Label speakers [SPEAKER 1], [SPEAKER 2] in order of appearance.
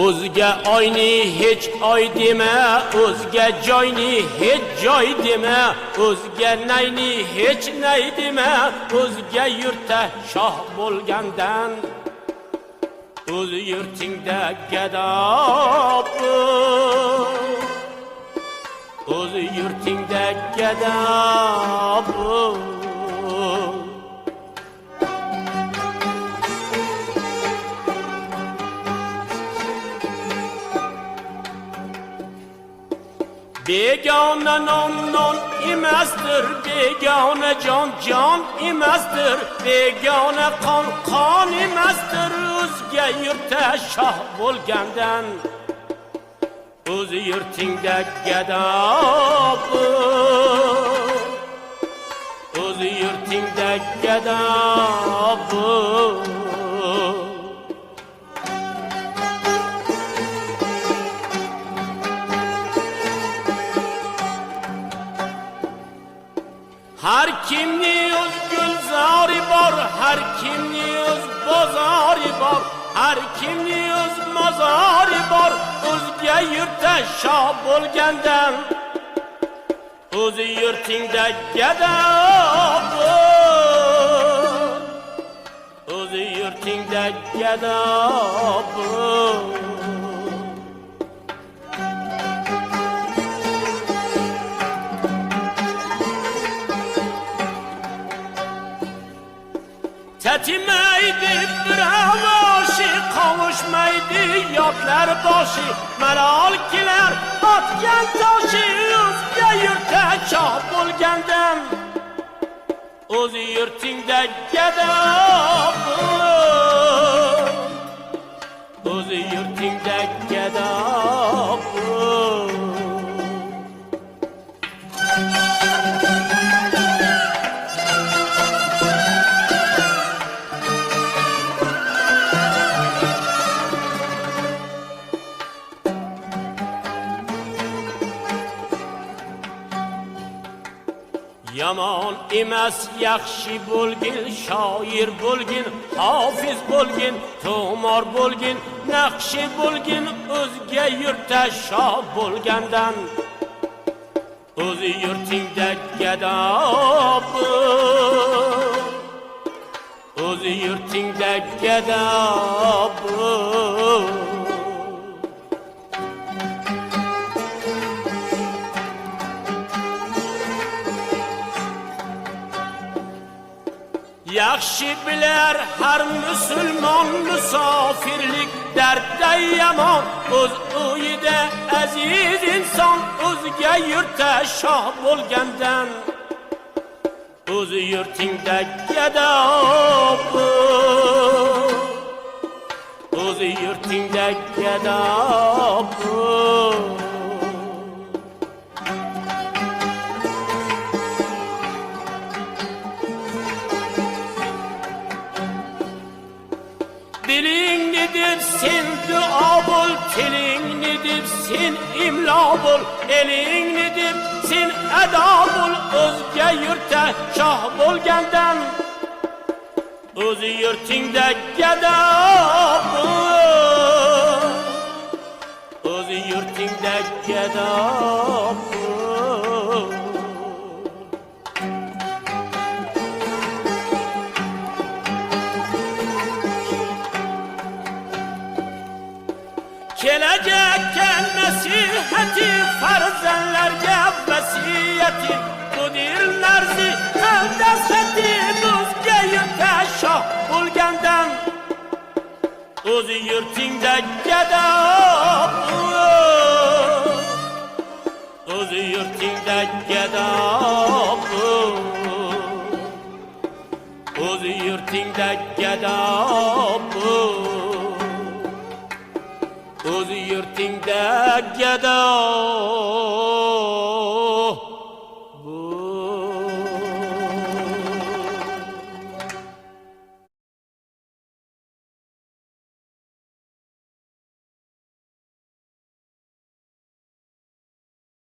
[SPEAKER 1] O'zga oyni hech oy dema, o'zga joyni hech joy dema, o'zga nayni hech nay dema, o'zga yurtda shoh bo'lgandan o'z yurtingda gado bo'l. O'z yurtingda gado bo'l. Begona non non emasdir, begona jon jon emasdir, begona qon qon emasdir, o'zga yurtda shoh bo'lgandan o'z yurtingda gado bo'l. O'z yurtingda gado bo'l. Har kimni o'z gulzori bor, har kimni o'z bozori bor, har kimni o'z mozori bor, o'zga yurtda shoh bo'lgandan o'z yurtingda gado bo'l. O'z yurtingda gado bo'l. Tatimaydi birov oshi, qovushmaydi yotlar boshi, malol kelar otgan toshi, o'zga yurtda shoh bo'lgandan o'z yurtingda gado bo'l. O'z yurtingda gado bo'l. Yomon emas yaxshi bo'lgin, shoir bo'lgin, hofiz bo'lgin, tumor bo'lgin, naqshi bo'lgin, o'zga yurtda shoh bo'lgandan o'z yurtingda gado bo'l. O'z yurtingda gado bo'l. Yaxshi bilar har musulmon musofirlik dardda yomon, o'z uyida aziz inson, o'zga yurtda shoh bo'lgandan o'z yurtingda gado bo'l. O'z yurtingda gado bo'l. Dilingni deb sen duo bo'l, tilingni deb sen imlo bo'l, elingni deb sen ado bo'l, o'zga yurtda shoh bo'lgandan o'z yurtingda gado bo'l. O'z yurtingda gado bo'l. Kelajakka nasihati, farzandlarga vasiyati, budir narzi qildasati, o'zga yurtda shoh bo'lgandan o'z yurtingda gado bo'l. O'z yurtingda gado bo'l. O'z yurtingda gado bo'l. O'z yurtingda gado.